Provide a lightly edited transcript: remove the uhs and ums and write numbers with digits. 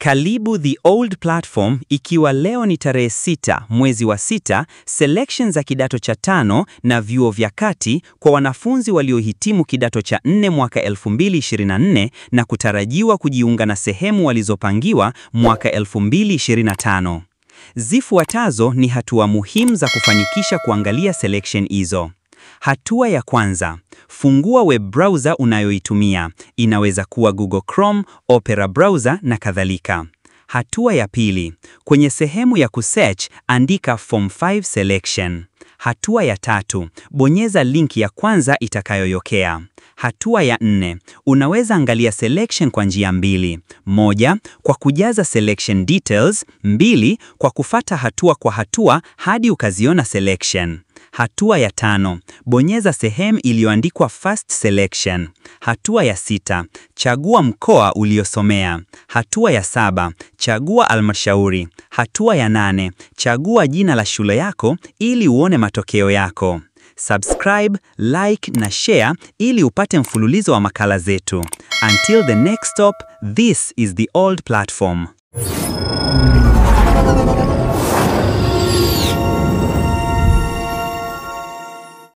Karibu The Old Platform, ikiwa leo ni tarehe 6 mwezi wa 6, selection za kidato cha tano na vyuo vya kati kwa wanafunzi waliohitimu kidato cha 4 mwaka 2024 na kutarajiwa kujiunga na sehemu walizopangiwa mwaka 2025. Zifuatazo ni hatua muhimu za kufanikisha kuangalia selection hizo. Hatua ya kwanza, fungua web browser unayoitumia. Inaweza kuwa Google Chrome, Opera browser na kadhalika. Hatua ya pili, kwenye sehemu ya kusearch andika Form 5 selection. Hatua ya tatu, bonyeza link ya kwanza itakayotokea. Hatua ya nne, unaweza angalia selection kwa njia mbili. Moja, kwa kujaza selection details. Mbili, kwa kufata hatua kwa hatua hadi ukaziona selection. Hatua ya tano, bonyeza sehemu iliyoandikwa first selection. Hatua ya sita, chagua mkoa uliosomea. Hatua ya saba, chagua halmashauri. Hatua ya nane, chagua jina la shule yako ili uone matokeo yako. Subscribe, like na share ili upate mfululizo wa makala zetu. Until the next stop, this is The Old Platform.